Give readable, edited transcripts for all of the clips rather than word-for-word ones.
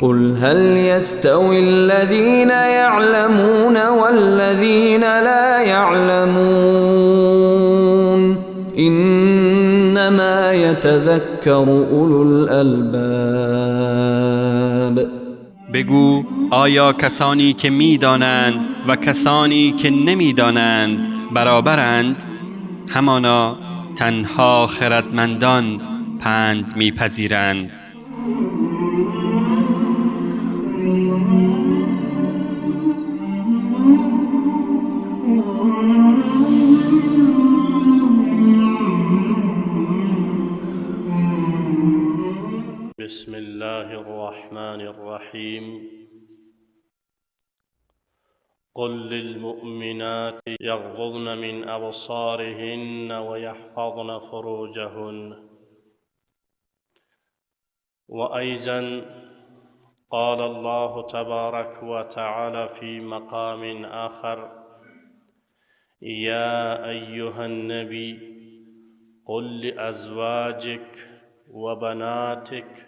قل هل يستوي الذين يعلمون والذين لا يعلمون إنما يتذكر أولو الألباب. بگو آیا کسانی که میدانند و کسانی که نمیدانند برابرند؟ همانا تنها خردمندان پند میپذیرند. بسم الله الرحمن الرحیم. قل للمؤمنات یغضضن من ابصارهن ویحفظن فروجهن. وأيضا قال الله تبارك وتعالى في مقام آخر: يا أيها النبي قل لأزواجك وبناتك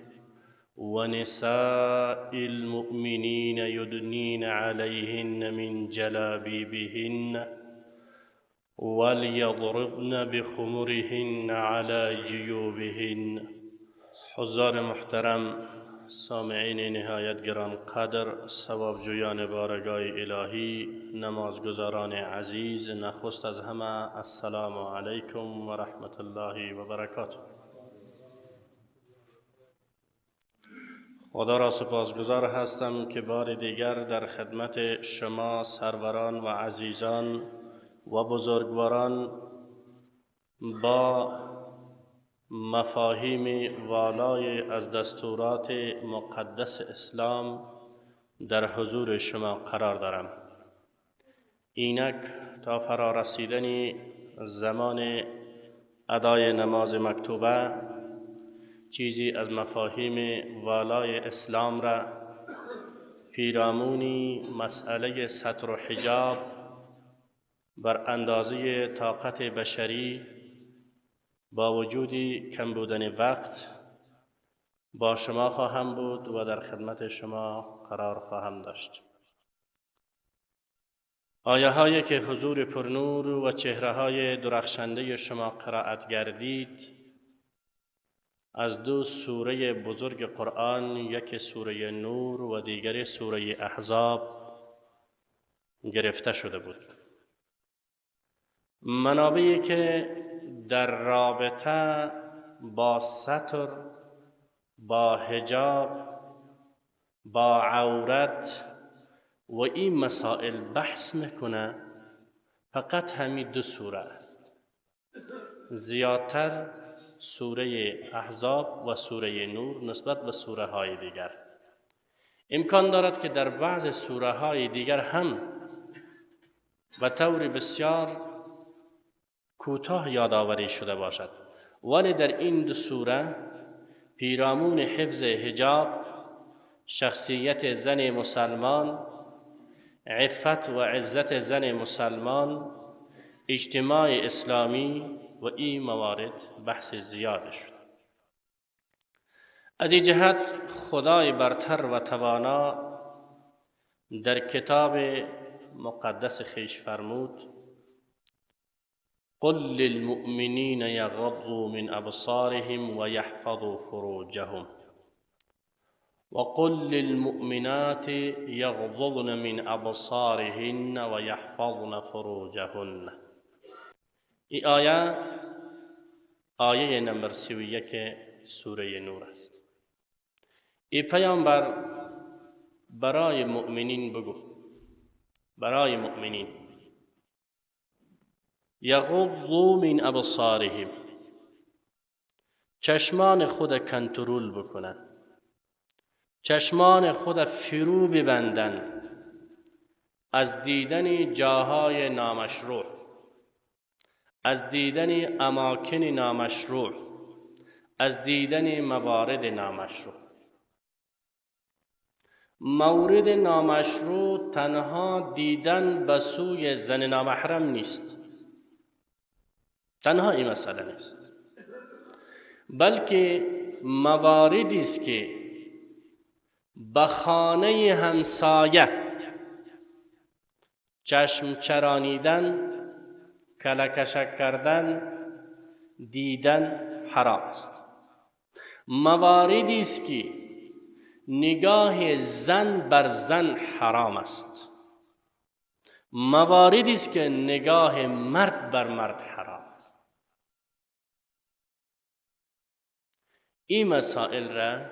ونساء المؤمنين يدنين عليهن من جلابيبهن وليضربن بخمرهن على جيوبهن. حضار محترم، سامعین نهایت گران قدر، ثوابجویان بارگاه الهی، نمازگزاران عزیز، نخست از همه السلام علیکم و رحمت الله و برکاته. خدا را سپاسگزار هستم که بار دیگر در خدمت شما سروران و عزیزان و بزرگواران با مفاهیم والای از دستورات مقدس اسلام در حضور شما قرار دارم. اینک تا فرارسیدن زمان ادای نماز مکتوبه چیزی از مفاهیم والای اسلام را پیرامونی مسئله ستر و حجاب بر اندازه طاقت بشری با وجود کم بودن وقت با شما خواهم بود و در خدمت شما قرار خواهم داشت. آیه هایی که حضور پرنور و چهره های درخشنده شما قرائت گردید از دو سوره بزرگ قرآن، یک سوره نور و دیگر سوره احزاب گرفته شده بود. منابعی که در رابطه با ستر، با حجاب، با عورت و این مسائل بحث میکنه فقط همین دو سوره است. زیادتر سوره احزاب و سوره نور نسبت به سوره های دیگر. امکان دارد که در بعض سوره های دیگر هم به طور بسیار کوتاه یادآوری شده باشد، ولی در این دو سوره پیرامون حفظ حجاب، شخصیت زن مسلمان، عفت و عزت زن مسلمان، اجتماع اسلامی و این موارد بحث زیاد شد. از این جهت خدای برتر و توانا در کتاب مقدس خویش فرمود: قل للمؤمنین یغضوا من ابصارهم ویحفظوا فروجهم وقل للمؤمنات یغضضن من ابصارهن ویحفظن فروجهن. این آیه آیه نمبر 31 سوره نور است. ای پیامبر برای مؤمنین بگو، برای مؤمنین، یغضوا من ابصارهم، چشمان خود کنترل بکنن، چشمان خود فرو ببندن از دیدن جاهای نامشروع، از دیدن اماکن نامشروع، از دیدن موارد نامشروع. مورد نامشروع تنها دیدن به سوی زن نامحرم نیست، تنها این مسئله نیست. بلکه مواردی است که به خانه همسایه چشم چرانیدن، کلکشک کردن، دیدن حرام است. مواردی است که نگاه زن بر زن حرام است. مواردی است که نگاه مرد بر مرد حرام است. این مسائل را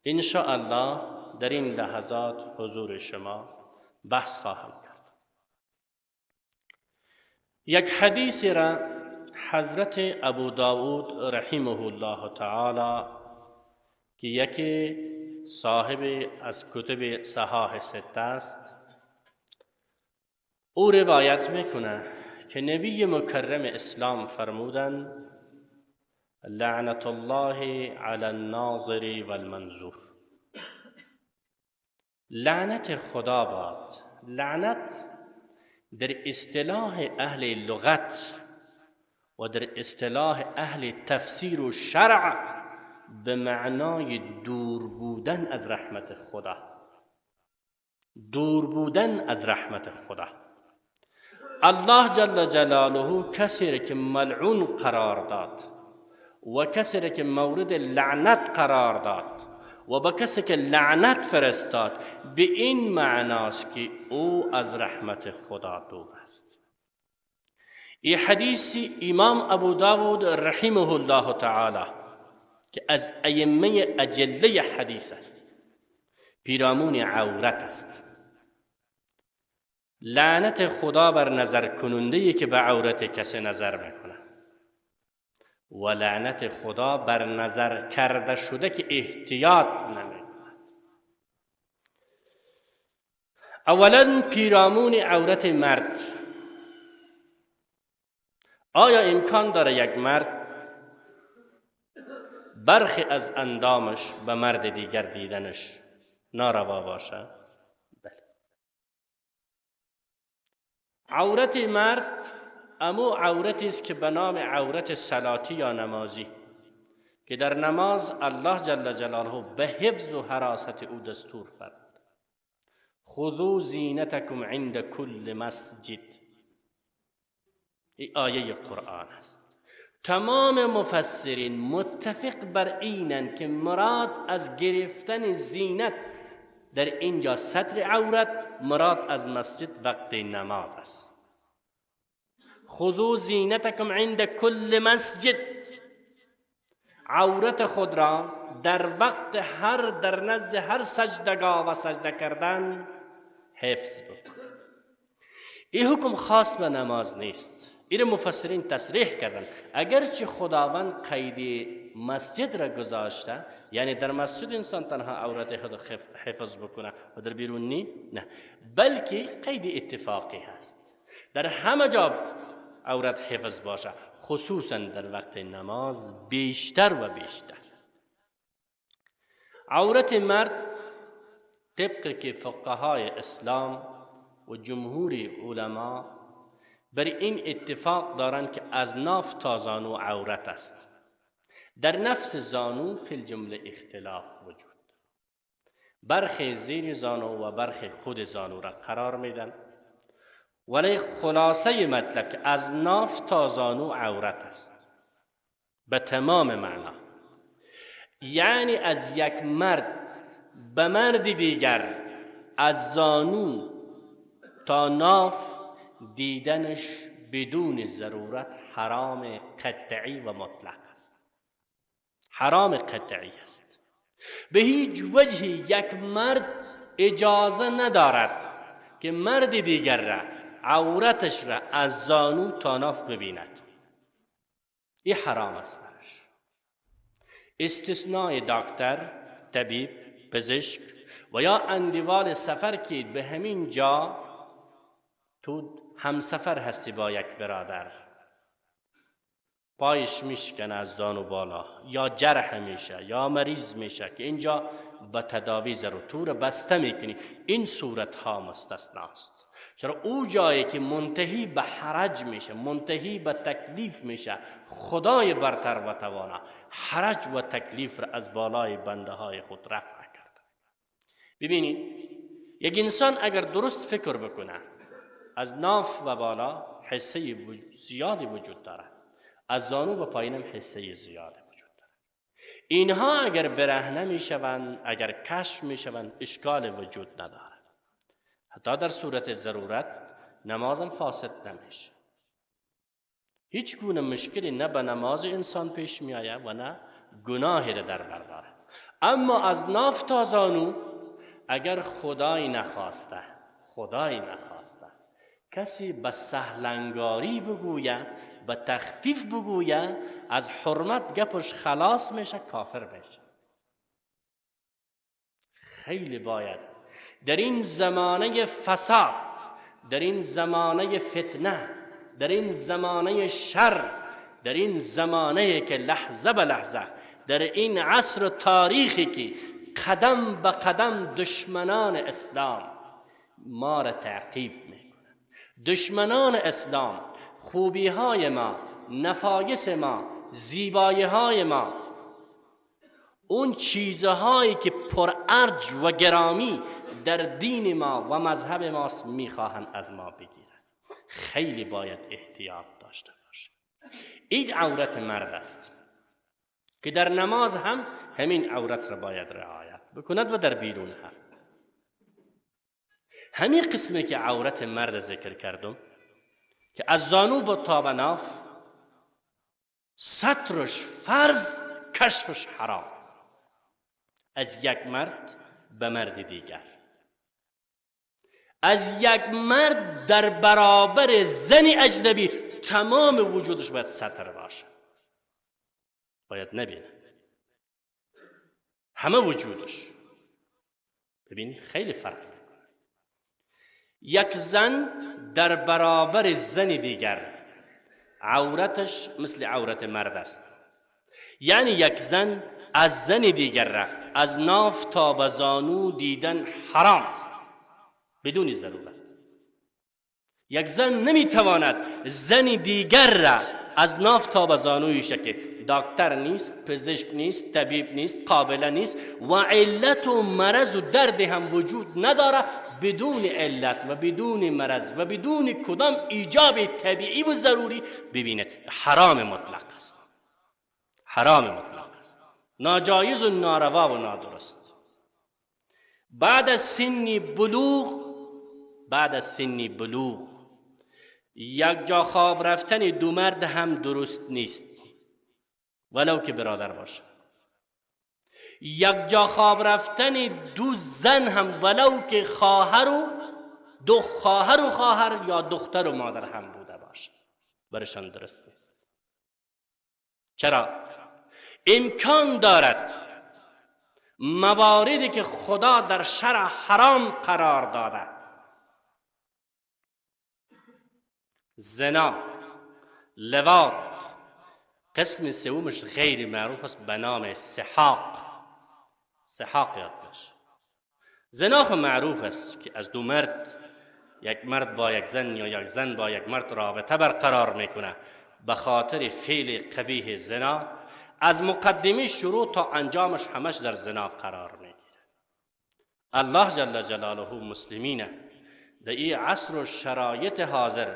ان شاء الله در این لحظات حضور شما بحث خواهم کرد. یک حدیث را حضرت ابو داود رحمه الله تعالی که یکی صاحب از کتب صحاح سته است، او روایت میکنه که نبی مکرم اسلام فرمودند لعنت الله علی الناظر والمنظور. لعنت خدا باد. لعنت در اصطلاح اهل لغت و در اصطلاح اهل تفسیر و شرع به معنای دور بودن از رحمت خدا، دور بودن از رحمت خدا. الله جل جلاله کسی را که ملعون قرار داد و کسی را که مورد لعنت قرار داد و به کسی که لعنت فرستاد، به این معناست که او از رحمت خدا دور است. این حدیث امام ابو داود رحمه الله تعالی که از ائمه اجله حدیث است، پیرامون عورت است. لعنت خدا بر نظر کننده که به عورت کسی نظر میکنه و لعنت خدا بر نظر کرده شده که احتیاط نمیکند. اولا پیرامون عورت مرد، آیا امکان داره یک مرد برخی از اندامش به مرد دیگر دیدنش ناروا باشه؟ بله. عورت مرد امو عورتی است که به نام عورت صلاتی یا نمازی، که در نماز الله جل جلاله به حفظ و حراست او دستور فرمود: خذوا زینتکم عند کل مسجد. این آیه قرآن است. تمام مفسرین متفق بر اینند که مراد از گرفتن زینت در اینجا ستر عورت، مراد از مسجد وقت نماز است. خذوا زینتکم عند کل مسجد، عورت خود را در وقت هر، در نزد هر سجدگاه و سجده کردن حفظ بکنید. این حکم خاص به نماز نیست. این مفسرین تصریح کردن، اگرچه خداوند قید مسجد را گذاشته، یعنی در مسجد انسان تنها عورت خود حفظ بکنه و در بیرون نی، نه، بلکه قید اتفاقی هست، در همه جا عورت حفظ باشه، خصوصا در وقت نماز بیشتر و بیشتر. عورت مرد طبق که فقهای اسلام و جمهور علما بر این اتفاق دارند که از ناف تا زانو عورت است. در نفس زانو فی الجمله اختلاف وجود، برخی زیر زانو و برخی خود زانو را قرار میدن، ولی خلاصه مطلب که از ناف تا زانو عورت است به تمام معنا، یعنی از یک مرد به مرد دیگر از زانو تا ناف دیدنش بدون ضرورت حرام قطعی و مطلق است. حرام قطعی است. به هیچ وجهی یک مرد اجازه ندارد که مرد دیگر را عورتش را از زانو تا ناف ببیند. این حرام است برش. استثناء دکتر، طبیب، پزشک و یا اندیوال سفر که به همین جا تو همسفر هستی با یک برادر، پایش میشکنه از زانو بالا، یا جرح میشه یا مریض میشه که اینجا به تداوی ضرور تو رو بسته میکنی، این صورت ها مستثنا است. چرا او جایی که منتهی به حرج میشه، منتهی به تکلیف میشه، خدای برتر و توانا حرج و تکلیف را از بالای بنده های خود رفع کرده. ببینید یک انسان اگر درست فکر بکنه، از ناف و بالا حصه زیادی وجود داره، از زانو و پایینم حصه زیادی وجود داره. اینها اگر برهنه میشوند، اگر کشف میشوند، اشکال وجود نداره. حتی در صورت ضرورت نمازم فاسد نمیشه. هیچ گونه مشکلی نه به نماز انسان پیش میآید و نه گناهی را در بر داره. اما از ناف تا زانو اگر خدای نخواسته، خدای نخواسته کسی به سهلنگاری بگوید، به تخفیف بگوید، از حرمت گپش خلاص میشه، کافر میشه. خیلی باید در این زمانه فساد، در این زمانه فتنه، در این زمانه شر، در این زمانه که لحظه به لحظه، در این عصر تاریخی که قدم به قدم دشمنان اسلام ما را تعقیب میکنند، دشمنان اسلام خوبی های ما، نفایس ما، زیبایی های ما، اون چیزهایی که پر ارج و گرامی در دین ما و مذهب ماست میخواهند از ما بگیرند. خیلی باید احتیاط داشته باشیم. این عورت مرد است که در نماز هم همین عورت را باید رعایت بکند و در بیرون هم. همین قسمی که عورت مرد ذکر کردم که از زانو و تا به ناف سترش فرض، کشفش حرام، از یک مرد به مرد دیگر، از یک مرد در برابر زن اجنبی تمام وجودش باید ستر باشه، باید نبینه همه وجودش. ببینید خیلی فرق میکنه. یک زن در برابر زن دیگر عورتش مثل عورت مرد است، یعنی یک زن از زن دیگر را از ناف تا به زانو دیدن حرام است بدون ضرورت. یک زن نمیتواند زن دیگر را از ناف تا به زانویش که دکتر نیست، پزشک نیست، طبیب نیست، قابله نیست و علت و مرض و درد هم وجود نداره، بدون علت و بدون مرض و بدون کدام ایجاب طبیعی و ضروری ببیند. حرام مطلق است، حرام مطلق است، ناجایز و ناروا و نادرست. بعد از سن بلوغ، بعد از سن بلوغ یک جا خواب رفتن دو مرد هم درست نیست، ولو که برادر باشه. یک جا خواب رفتن دو زن هم ولو که خواهر و دو خواهر و خواهر یا دختر و مادر هم بوده باشه، برشان درست نیست. چرا؟ امکان دارد مواردی که خدا در شرع حرام قرار داده، زنا، لواط، قسم سومش غیر معروف است به نام سحاق. سحاق یاد باشه. زنا خو معروف است که از دو مرد، یک مرد با یک زن یا یک زن با یک مرد رابطه برقرار میکنه، به خاطر فعل قبیح زنا از مقدمه شروع تا انجامش همش در زنا قرار میگیره. الله جل جلاله مسلمین در این عصر و شرایط حاضر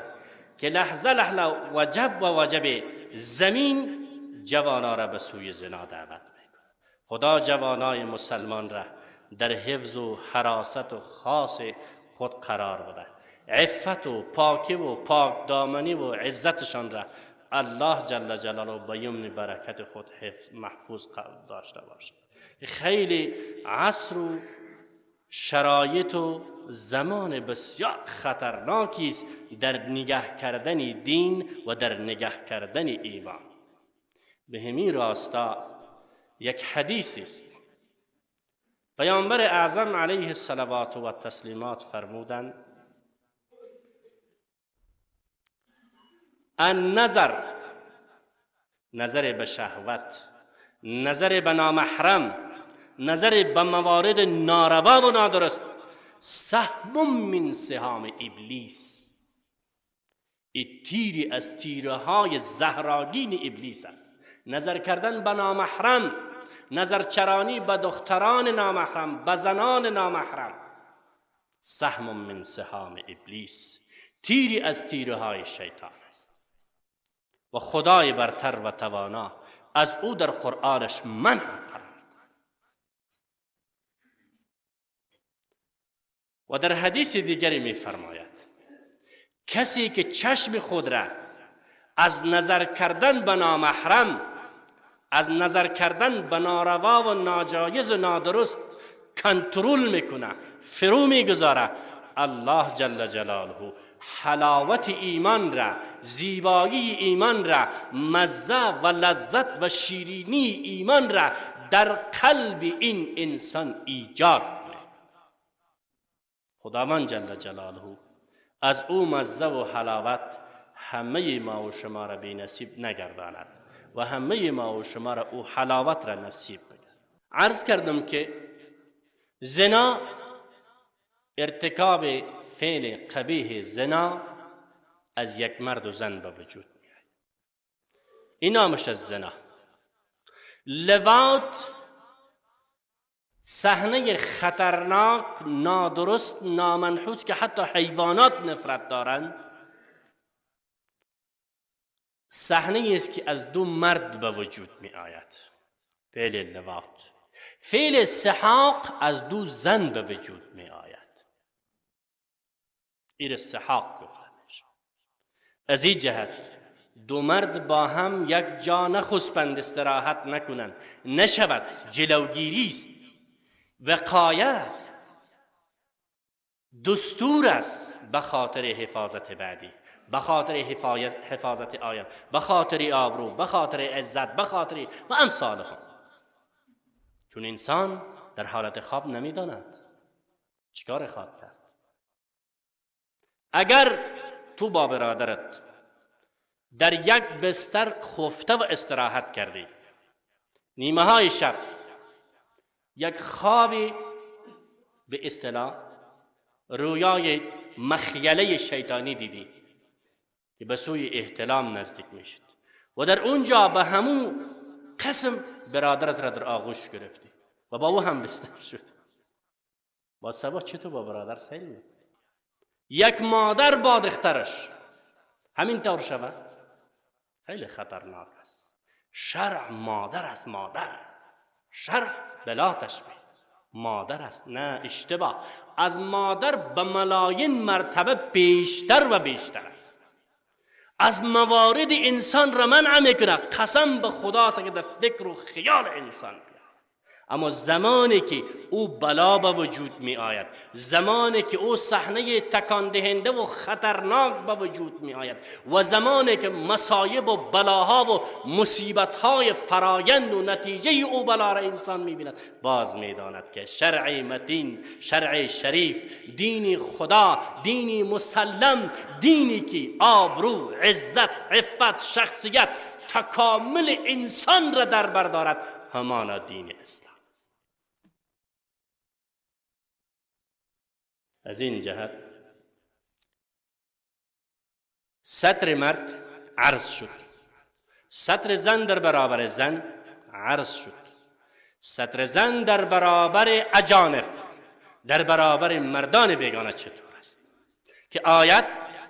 که لحظه لحظه وجب و وجب زمین جوانا را به سوی زنا دعوت میکنه. خدا جوانای مسلمان را در حفظ و حراست و خاص خود قرار بده، عفت و پاکی و پاک دامنی و عزتشان را الله جل جلاله به یمن برکت خود حفظ محفوظ داشته باشه. خیلی عصر و شرایط و زمان بسیار خطرناکی است در نگه کردن دین و در نگه کردن ایمان. به همین راستا یک حدیث است، پیامبر اعظم علیه الصلوات و تسلیمات فرمودند: النظر، نظر به شهوت، نظر به نامحرم، نظر به موارد ناروا و نادرست، سهم من سهام ابلیس، این تیری از تیرهای زهراگین ابلیس است. نظر کردن به نامحرم، نظر چرانی به دختران نامحرم، به زنان نامحرم، سهم من سهام ابلیس، تیری از تیرهای شیطان است. و خدای برتر و توانا از او در قرآنش منع قرار داد. و در حدیث دیگری می فرماید کسی که چشم خود را از نظر کردن به نامحرم، از نظر کردن به ناروا و ناجایز و نادرست کنترل میکنه، فرو میگذاره، الله جل جلاله حلاوت ایمان را، زیبایی ایمان را، مزه و لذت و شیرینی ایمان را در قلب این انسان ایجاد میکنه. خداوند جل جلاله از او مزه و حلاوت همه ما و شما را بی نصیب نگرداند و همه ما و شما را او حلاوت را نصیب بگرداند. عرض کردم که زنا، ارتکاب فعل قبیح زنا از یک مرد و زن به وجود میآید. این نامش از زنا. لواط صحنه خطرناک، نادرست، نامنحوس که حتی حیوانات نفرت دارند، صحنه است که از دو مرد به وجود می آید. فعل لواط. فعل سحاق از دو زن به وجود می آید. ایر سحاق گفته میشه. از این جهت دو مرد با هم یک جا نخسپند، استراحت نکنند، نشود، جلوگیری است، وقایه است، دستور است، به خاطر حفاظت بعدی، به خاطر حفاظت آیم، به خاطر آبرو، به خاطر عزت، به خاطر و امثالهم. چون انسان در حالت خواب نمیداند چیکار خواهد کرد. اگر تو با برادرت در یک بستر خفته و استراحت کردی، نیمه های شب یک خوابی به اصطلاح رویای مخیله شیطانی دیدی که به سوی احتلام نزدیک میشد و در اونجا به همون قسم برادرت را در آغوش گرفتی و با او هم بستر شد، با سبا چطور با برادر سیل میکنی؟ یک مادر با دخترش همین طور شود، خیلی خطرناک است. شرع مادر است، مادر شرع بلا تشبیه مادر است، نه اشتباه. از مادر به ملاین مرتبه بیشتر و بیشتر است. از موارد انسان را منع میکنه. قسم به خداست که در فکر و خیال انسان بیاید. اما زمانی که او بلا به وجود می آید، زمانی که او صحنه تکان دهنده و خطرناک به وجود می آید و زمانی که مصایب و بلاها و مصیبت های فرایند و نتیجه او بلا را انسان می بیند، باز می داند که شرع متین، شرع شریف، دین خدا، دین مسلم، دینی که آبرو، عزت، عفت، شخصیت، تکامل انسان را در بر دارد، همانا دین اسلام. از این جهت ستر مرد عرض شد، ستر زن در برابر زن عرض شد، ستر زن در برابر اجانب، در برابر مردان بیگانه چطور است که آیت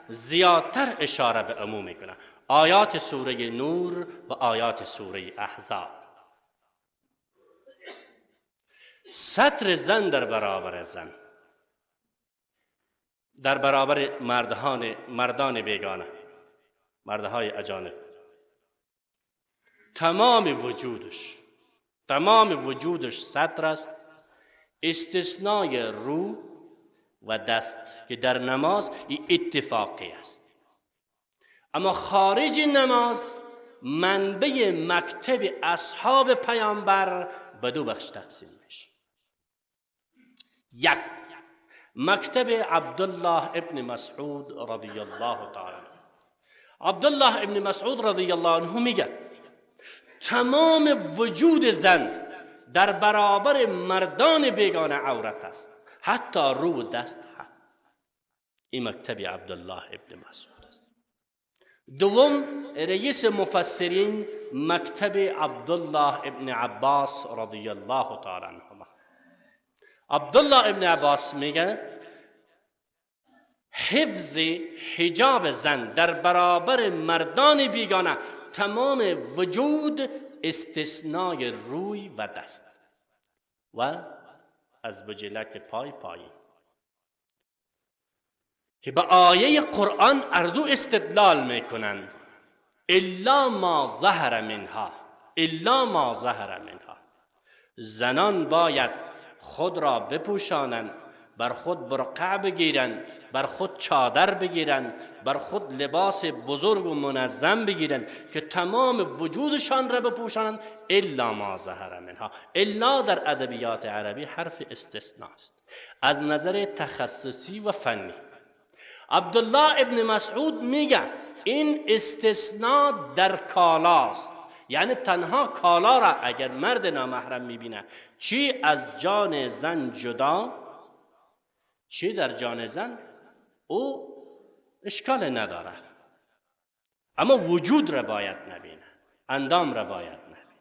زیادتر اشاره به عموم میکنه. آیات سوره نور و آیات سوره احزاب. ستر زن در برابر زن، در برابر مردان بیگانه، مردهای اجانب، تمام وجودش ستر است، استثنای رو و دست که در نماز اتفاقی است. اما خارج نماز منبع مکتب اصحاب پیامبر به دو بخش تقسیم میشه. یک، مکتب عبدالله ابن مسعود رضی الله تعالی عنه. عبدالله ابن مسعود رضی الله عنه میگه تمام وجود زن در برابر مردان بیگانه عورت است، حتی رو و دست هم. این مکتب عبدالله ابن مسعود است. دوم رئیس مفسرین مکتب عبدالله ابن عباس رضی الله تعالی عنهما. عبدالله ابن عباس میگه حفظ حجاب زن در برابر مردان بیگانه تمام وجود استثنای روی و دست و از بجلک پای پایین، که به آیه قرآن اردو استدلال میکنن الا ما ظهر منها، الا ما ظهر منها. زنان باید خود را بپوشانند، بر خود برقع بگیرند، بر خود چادر بگیرند، بر خود لباس بزرگ و منظم بگیرند که تمام وجودشان را بپوشانند. الا ما ظهر منها. الا در ادبیات عربی حرف استثناست از نظر تخصصی و فنی. عبدالله ابن مسعود میگه این استثناء در کالاست، یعنی تنها کالا را اگر مرد نامحرم میبینه، چی از جان زن جدا چی در جان زن، او اشکال نداره، اما وجود را باید نبینه، اندام را باید نبینه.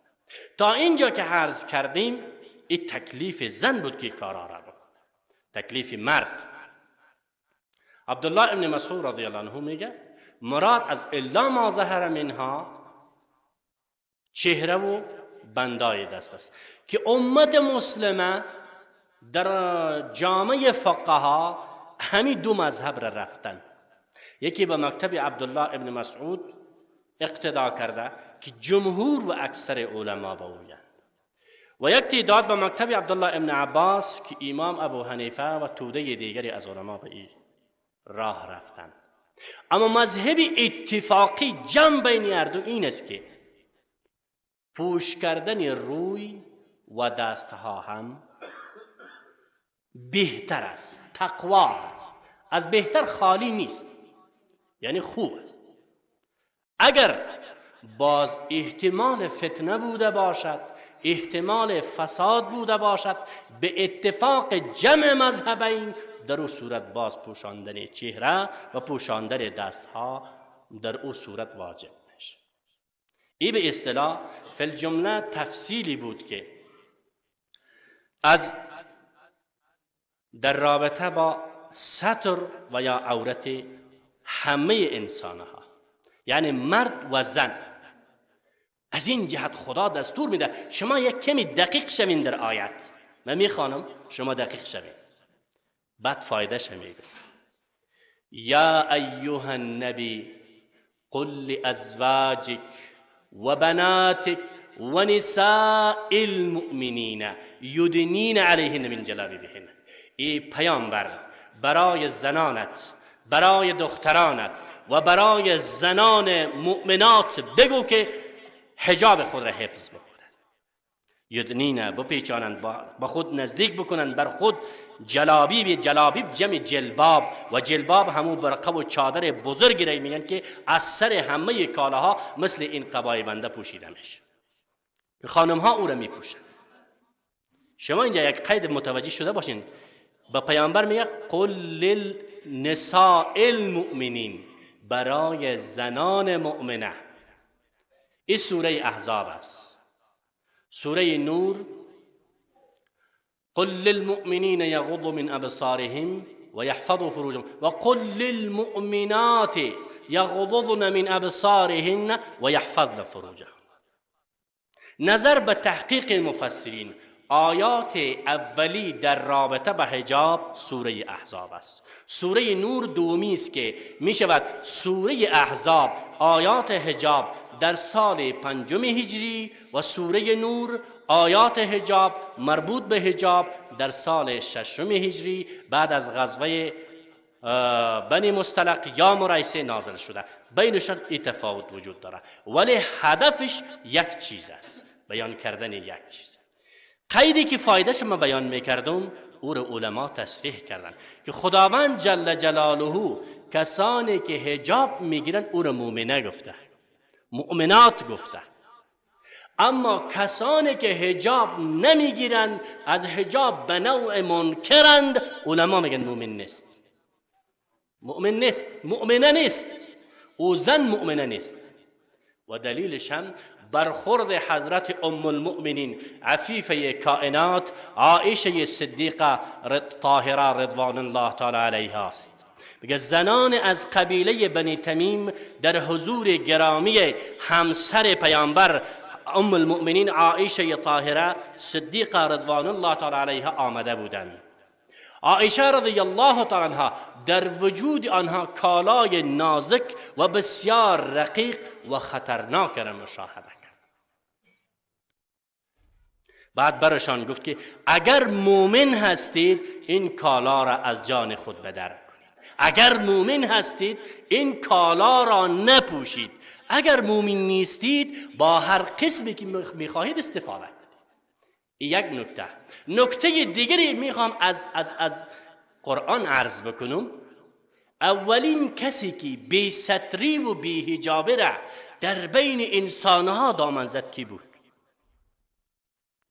تا اینجا که عرض کردیم این تکلیف زن بود که کارا را بکنه، تکلیف مرد. عبدالله ابن مسعود رضی الله عنه میگه مراد از الا ما ظهر منها چهره و بندای دست است که امت مسلمه در جامعه فقها همین دو مذهب را رفتن. یکی به مکتب عبدالله ابن مسعود اقتدا کرده که جمهور و اکثر علما به اویند، و یک تعداد به مکتب عبدالله ابن عباس که امام ابو حنیفه و توده دیگری از علما به این راه رفتن. اما مذهب اتفاقی جمع بین هر دو این است که پوش کردن روی و دستها هم بهتر است، تقوا است، از بهتر خالی نیست، یعنی خوب است. اگر باز احتمال فتنه بوده باشد، احتمال فساد بوده باشد، به اتفاق جمع مذهبین در او صورت باز پوشاندن چهره و پوشاندن دستها در او صورت واجب میشه. این به اصطلاح فی الجمله تفصیلی بود که از در رابطه با ستر و یا عورت همه انسانها، یعنی مرد و زن. از این جهت خدا دستور میده شما یک کمی دقیق شوین در آیت. من میخوانم شما دقیق شوین، بعد فایدهش میگم. یا ایها النبی قل لازواجک و بناتک و نساء المؤمنین یدنین علیهن من جلابیبهن. ای پیامبر، برای زنانت، برای دخترانت و برای زنان مؤمنات بگو که حجاب خود را حفظ بکنند. یدنین بپیچانند، با خود نزدیک بکنند، بر خود جلابیب، جلابیب جمع جلباب و جلباب همون برقه و چادر بزرگی را میگن که از سر همه کالاها مثل این قبای بنده پوشیده میشه، خانم ها او را میپوشند. شما اینجا یک قید متوجه شده باشین، به پیامبر میگه قل للنساء المؤمنین، برای زنان مؤمنه. این سوره احزاب است. سوره نور قل للمؤمنین یغضوا من ابصارهم و یحفظوا فروجهم و قل للمؤمنات یغضضن من ابصارهن و یحفظن فروجهن. نظر به تحقیق مفسرین آیات اولی در رابطه به حجاب سوره احزاب است. سوره نور دومی است که می شود سوره احزاب آیات حجاب در سال 5 هجری و سوره نور آیات حجاب مربوط به حجاب در سال 6 هجری بعد از غزوه بنی مصطلق یا مریسه نازل شده. بینشان این تفاوت وجود داره، ولی هدفش یک چیز است، بیان کردن یک چیز. قیدی که فایدهش ما بیان میکردم او رو علما تشریح کردن که خداوند جل جلاله کسانی که حجاب میگیرن او رو مؤمنه گفته، مؤمنات گفته. اما کسانی که حجاب نمیگیرند، از حجاب به نوع منکرند، علما میگن مؤمن نیست، مؤمن نیست، مؤمنه نیست، او زن مؤمنه نیست. و دلیلش هم برخورد حضرت ام المؤمنین عفیفه کائنات عایشه صدیقه طاهره رضوان الله تعالی علیها است. میگه زنان از قبیله بنی تمیم در حضور گرامی همسر پیامبر ام المؤمنین عایشه طاهره صدیقه رضوان الله تعالی علیها آمده بودند. عایشه رضی الله تعالی عنها در وجود آنها کالای نازک و بسیار رقیق و خطرناک را مشاهده کرد. بعد برشان گفت که اگر مؤمن هستید این کالا را از جان خود بدر کنید، اگر مؤمن هستید این کالا را نپوشید، اگر مؤمن نیستید با هر قسمی که میخواهید استفاده کنید. یک نکته. نکته دیگری میخوام از قرآن عرض بکنم. اولین کسی که بی ستری و بی حجابه را در بین انسانها دامن زد کی بود؟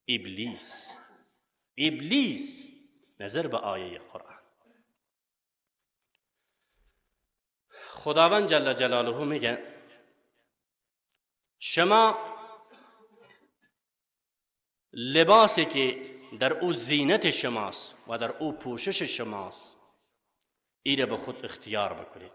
ابلیس. ابلیس. نظر به آیه قرآن، خداوند جل جلاله میگه شما لباسی که در او زینت شماست و در او پوشش شماست ایره به خود اختیار بکنید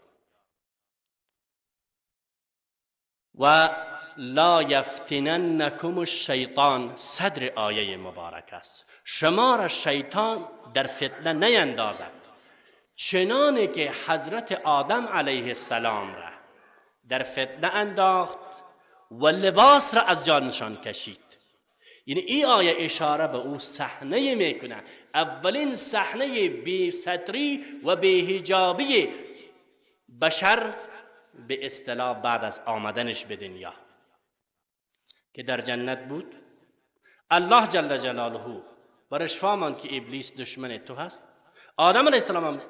و لا یفتننکم الشیطان، صدر آیه مبارک است. شما را شیطان در فتنه نیندازد، چنانه که حضرت آدم علیه السلام را در فتنه انداخت و لباس را از جانشان کشید. یعنی این آیه اشاره به او صحنه میکنه، اولین صحنه بی ستری و بی حجابی بشر به اصطلاح بعد از آمدنش به دنیا که در جنت بود. الله جل جلاله برش فرمود که ابلیس دشمن تو هست. آدم علیه السلام هم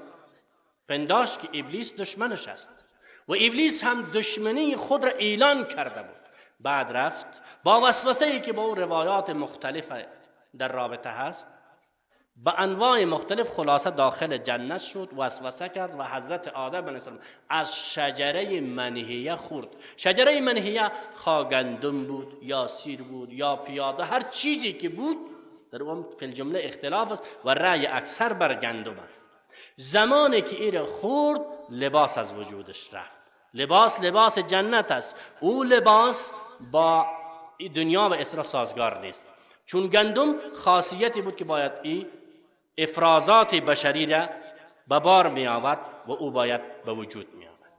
پنداشت که ابلیس دشمنش است و ابلیس هم دشمنی خود را اعلان کرده بود. بعد رفت با وسوسه ای که با اون روایات مختلف در رابطه هست به انواع مختلف، خلاصه داخل جنت شد، وسوسه کرد و حضرت آدم علیه السلام از شجره منهیه خورد. شجره منهیه خواه گندم بود یا سیر بود یا پیاده، هر چیزی که بود در اون فی الجمله اختلاف است و رأی اکثر بر گندم است. زمانی که ایره خورد لباس از وجودش رفت. لباس لباس جنت است، او لباس با دنیا و اسرا سازگار نیست، چون گندم خاصیتی بود که باید ای افرازات بشری را به بار می آورد و او باید به وجود می آورد.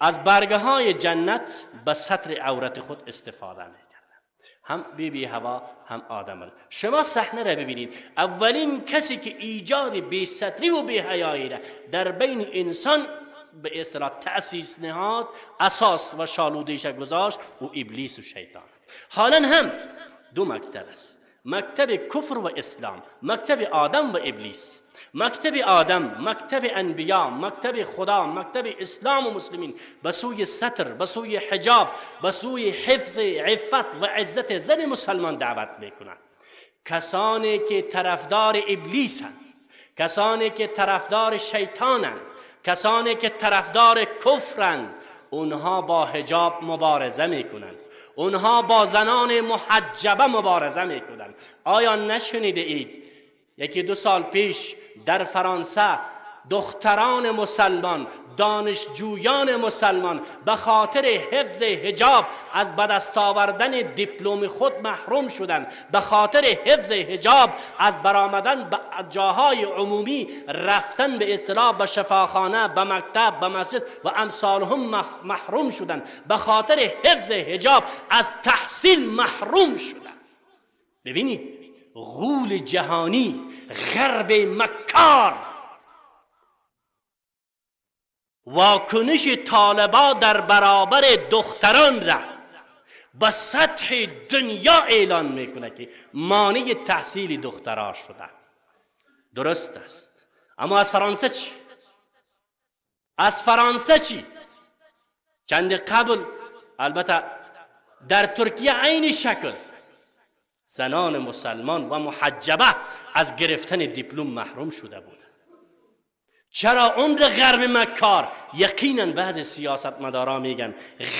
از برگه های جنت به ستر عورت خود استفاده می کردن، هم بی بی هوا هم آدم. شما صحنه را ببینید، اولین کسی که ایجاد بی ستری و بی حیایی را در بین انسان به اصطلاح تأسیس نهاد، اساس و شالوده‌اش گذاشت، او ابلیس و شیطان. حالا هم دو مکتب است، مکتب کفر و اسلام، مکتب آدم و ابلیس. مکتب آدم، مکتب انبیا، مکتب خدا، مکتب اسلام و مسلمین به سوی ستر، به سوی حجاب، به سوی حفظ عفت و عزت زن مسلمان دعوت میکنند. کسانی که طرفدار ابلیسند، کسانی که طرفدار شیطانند، کسانی که طرفدار کفرند، اونها با حجاب مبارزه میکنند، اونها با زنان محجبه مبارزه میکنند. آیا نشنیده اید یکی دو سال پیش در فرانسه دختران مسلمان، دانشجویان مسلمان به خاطر حفظ حجاب از به دست آوردن دیپلم خود محروم شدند، به خاطر حفظ حجاب از برآمدن به جاهای عمومی، رفتن به اصطلاح به شفاخانه، به مکتب، به مسجد و امثالهم محروم شدند، به خاطر حفظ حجاب از تحصیل محروم شدند. ببینید غول جهانی، غرب مکار، واکنش طالبا در برابر دختران را به سطح دنیا اعلان میکنه که مانع تحصیل دختران شده. درست است، اما از فرانسه چی؟ از فرانسه چی؟ چند قبل البته در ترکیه عین شکل زنان مسلمان و محجبه از گرفتن دیپلم محروم شده بود. چرا اون غرب مکار؟ یقینا بعض سیاستمدارا میگن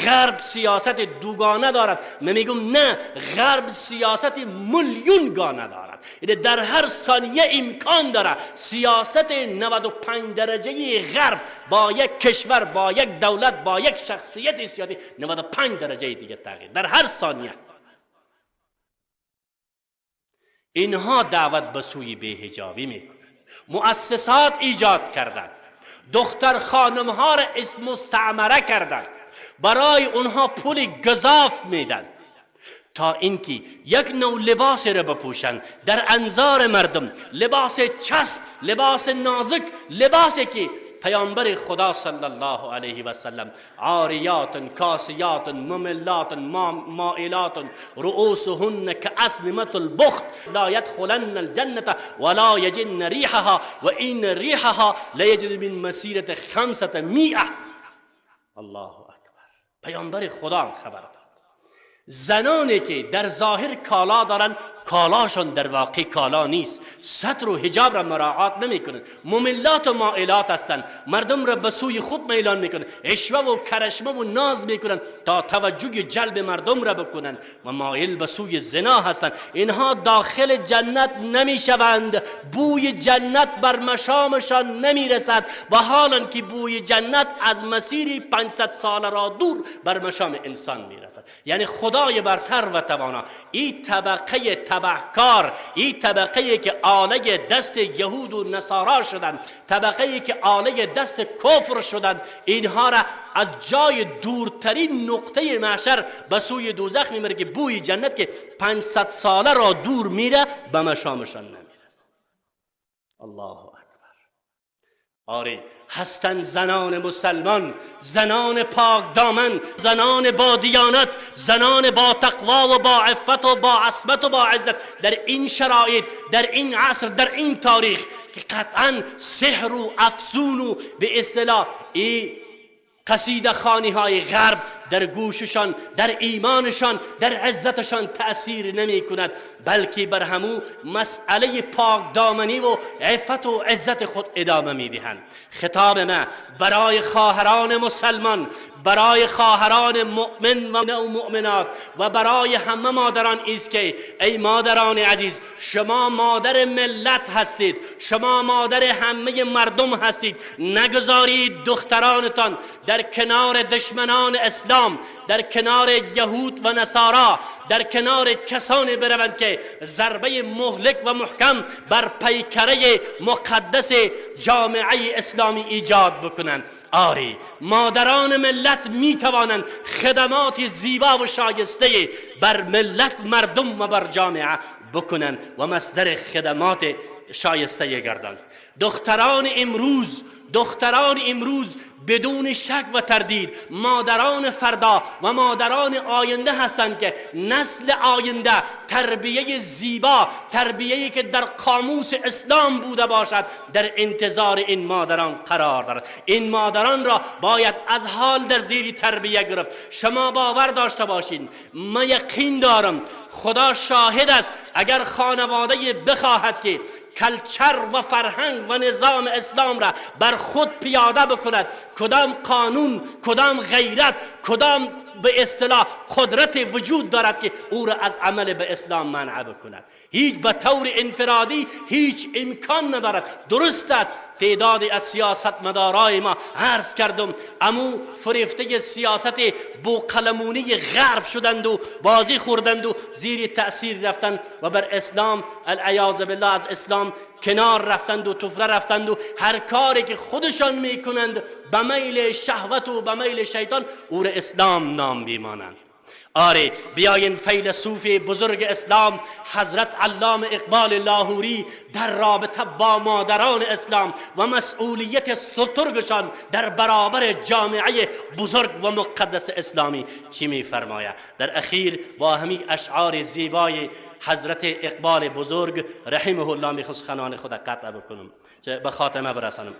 غرب سیاست دوگانه دارد. من میگم نه، غرب سیاست میلیون گانه دارد. در هر ثانیه امکان داره سیاست 95 درجه غرب با یک کشور، با یک دولت، با یک شخصیت سیاسی 95 درجه دیگه تغییر در هر ثانیه. اینها دعوت به سوی بی‌حجابی میکنند، مؤسسات ایجاد کردند، دختر خانم ها را مستعمره کردند، برای اونها پول گزاف میدن تا اینکه یک نوع لباس را بپوشند در انظار مردم، لباس چسب، لباس نازک، لباسی که پیامبر خدا صلی الله علیه و سلم عاریات کاسیات مملات مائلات رؤوسهن كأسنمة البخت لا يدخلن الجنة ولا يجدن ريحها وإن ريحها ليجد من مسيرة 500. الله اکبر. پیامبر خدا خبر داد زنانی که در ظاهر کالا دارن، کالاشون در واقع کالا نیست، ستر و حجاب را مراعات نمی کنند، مملات و مائلات هستند، مردم را به سوی خود میلان میکنند، عشوه و کرشمه و ناز میکنند تا توجه جلب مردم را بکنند و مایل به سوی زنا هستند. اینها داخل جنت نمیشوند، بوی جنت بر مشامشان نمیرسد و حالا که بوی جنت از مسیر 500 سال را دور بر مشام انسان میرسد. یعنی خدای برتر و توانا این طبقه تبهکار، این طبقه که آله دست یهود و نصارا شدند، طبقه که آله دست کفر شدند، اینها را از جای دورترین نقطه محشر به سوی دوزخ میبره که بوی جنت که 500 ساله را دور میره به مشامشان نمیرسه. الله اکبر. آره، هستند زنان مسلمان، زنان پاک دامن، زنان با دیانت، زنان با تقوا و با عفت و با عصمت و با عزت در این شرایط، در این عصر، در این تاریخ که قطعا سحر و افسون و به اصطلاح ای قصیده خانی های غرب در گوششان، در ایمانشان، در عزتشان تأثیر نمی کند، بلکه بر همو مسئله پاک دامنی و عفت و عزت خود ادامه می دهند. خطاب ما برای خواهران مسلمان، برای خواهران مؤمن و مؤمنات و برای همه مادران ایست که ای مادران عزیز، شما مادر ملت هستید، شما مادر همه مردم هستید. نگذارید دخترانتان در کنار دشمنان اسلام، در کنار یهود و نصارا، در کنار کسانی بروند که ضربه مهلک و محکم بر پیکره مقدس جامعه اسلامی ایجاد بکنند. آری، مادران ملت می توانند خدمات زیبا و شایسته بر ملت، مردم و بر جامعه بکنند و مصدر خدمات شایسته گردند. دختران امروز بدون شک و تردید مادران فردا و مادران آینده هستند که نسل آینده تربیه زیبا، تربیه‌ای که در قاموس اسلام بوده باشد، در انتظار این مادران قرار دارد. این مادران را باید از حال در زیر تربیه گرفت. شما باور داشته باشین، من یقین دارم، خدا شاهد است، اگر خانواده بخواهد که کلچر و فرهنگ و نظام اسلام را بر خود پیاده بکند، کدام قانون، کدام غیرت، کدام به اصطلاح قدرت وجود دارد که او را از عمل به اسلام منع بکند؟ هیچ، به طور انفرادی هیچ امکان ندارد. درست است تعدادی از سیاستمدارای ما، عرض کردم، امو فریفته سیاست بوقلمونی غرب شدند و بازی خوردند و زیر تأثیر رفتند و بر اسلام العیاذ بالله از اسلام کنار رفتند و طفره رفتند و هر کاری که خودشان میکنند به میل شهوت و به میل شیطان او را اسلام نام بیمانند. آره، بیاین فیلسوف بزرگ اسلام حضرت علامه اقبال لاهوری در رابطه با مادران اسلام و مسئولیت سترگشان در برابر جامعه بزرگ و مقدس اسلامی چی میفرماید؟ در اخیر با همین اشعار زیبای حضرت اقبال بزرگ رحمه الله میخواست سخنان خود قطع بکنم به خاتمه برسانم.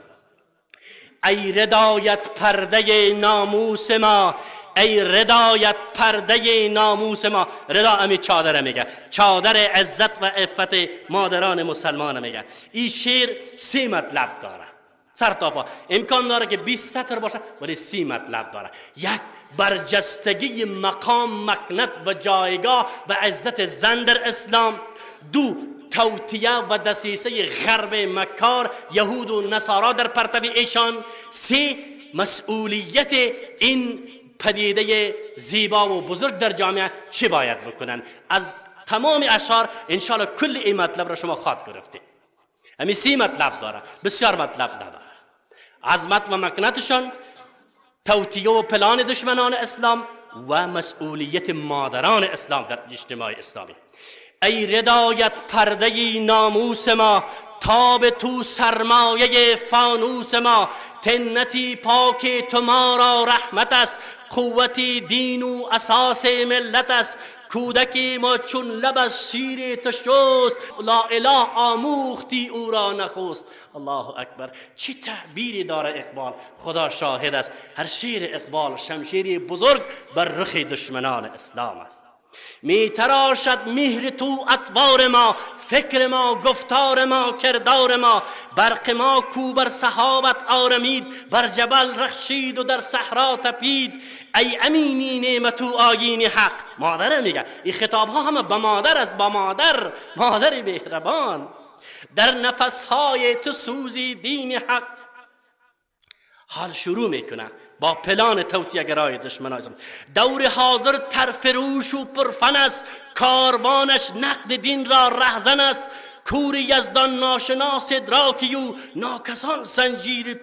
ای ردایت پرده ناموس ما، ای ردایت پرده ناموس ما. ردا امی چادر میگه، چادر عزت و عفت مادران مسلمان میگه. این شعر 3 مطلب داره سر تا پا. امکان داره که 20 سطر باشه ولی 3 مطلب داره. یک، برجستگی مقام، مکنت و جایگاه و عزت زن در اسلام. دو، توطیه و دسیسه غرب مکار یهود و نصارا در پرتو ایشان. سه، مسئولیت این پدیده زیبا و بزرگ در جامعه چی باید بکنن. از تمام اشعار انشاءالله کل این مطلب را شما خواد گرفته. همین 3 مطلب داره، بسیار مطلب نداره. عظمت و مکنتشان، توطیه و پلان دشمنان اسلام و مسئولیت مادران اسلام در اجتماع اسلامی. ای ردایت پرده ناموس ما، تاب تو سرمایه فانوس ما، تنتی پاک تو ما را رحمت است، قوت دین و اساس ملت است، کودکی ما چون لب از شیر تو شست، لا اله آموختی او را نخست. الله اکبر، چه تعبیری داره اقبال، خدا شاهد است هر شیر اقبال شمشیری بزرگ بر رخ دشمنان اسلام است. می تراشد مهر تو اطوار ما، فکر ما، گفتار ما، کردار ما، برق ما کو بر صحابت آرمید، بر جبل رخشید و در صحرا تپید، ای امینی نعمت و آیین حق. مادر میگه، این خطاب ها همه به مادر است، با مادر، مادر مهربان. در نفس های تو سوزی دین حق. حال شروع میکنه با پلان توطیه گرای دشمنان. دور حاضر ترفروش و پرفن است، کاروانش نقد دین را رهزن است، کور یزدان ناشناس ادراکی او، ناکسان زنجیر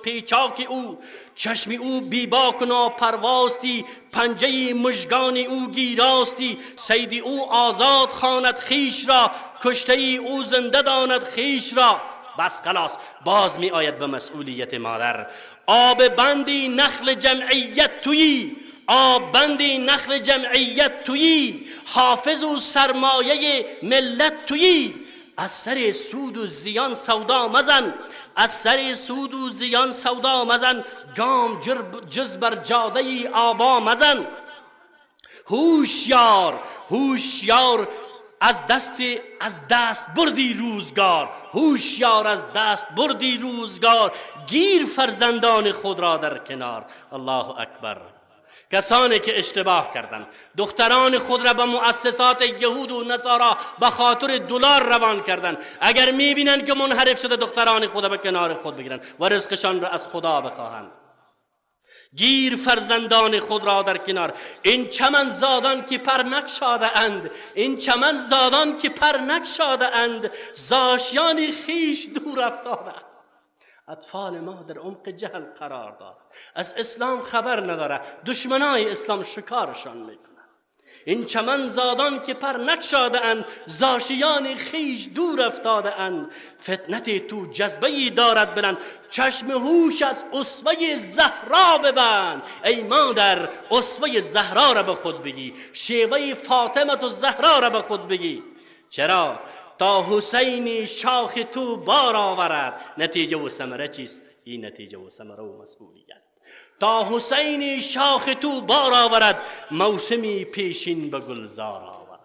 پیچاک او، چشم او بیباک و ناپرواستی، پنجه مژگان او گیراستی، صید او آزاد خواند خویش را، کشته او زنده داند خویش را. بس خلاص، باز می آید به مسئولیت مادر. آب بندی نخل جمعیت تویی، آب بندی نخل جمعیت تویی، حافظ و سرمایه ملت تویی، از سر سود و زیان سودا مزن، از سر سود و زیان سودا مزن، گام جز بر جاده آبا مزن. هوشیار، هوشیار از دست بردی روزگار، هوشیار از دست بردی روزگار، گیر فرزندان خود را در کنار. الله اکبر. کسانی که اشتباه کردند، دختران خود را به مؤسسات یهود و نصارا به خاطر دلار روان کردند، اگر میبینند که منحرف شده دختران خود را به کنار خود بگیرند و رزقشان را از خدا بخواهند. گیر فرزندان خود را در کنار. این چمن زادان که پر نگشاده اند، این چمن زادان که پر نگشاده اند، زاشیان خیش دور افتاده. اطفال ما در عمق جهل قرار داره، از اسلام خبر نداره، دشمنای اسلام شکارشان میکنن. این چمن زادان که پر نگشاده اند، زاشیان خیش دور افتاده اند، فتنت تو جذبه‌ای دارد بلند، چشم هوش از اسوه زهرا ببند. ای مادر اسوه زهرا را به خود بگی، شیوه فاطمه و زهرا را به خود بگی. چرا؟ تا حسین شاخ تو بار آورد. نتیجه و ثمره چیست؟ این نتیجه و ثمره و مسئولیت. تا حسین شاخ تو بار آورد، موسمی پیشین به گلزار آورد.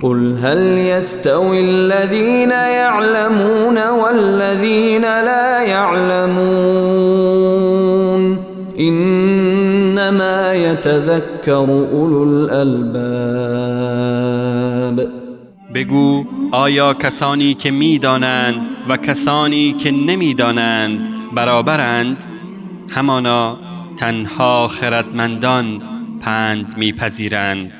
قل هل يستوي الذين يعلمون والذين لا يعلمون إنما يتذكر أولو الألباب. بگو آیا کسانی که میدانند و کسانی که نمیدانند برابرند؟ همانا تنها خردمندان پند میپذیرند.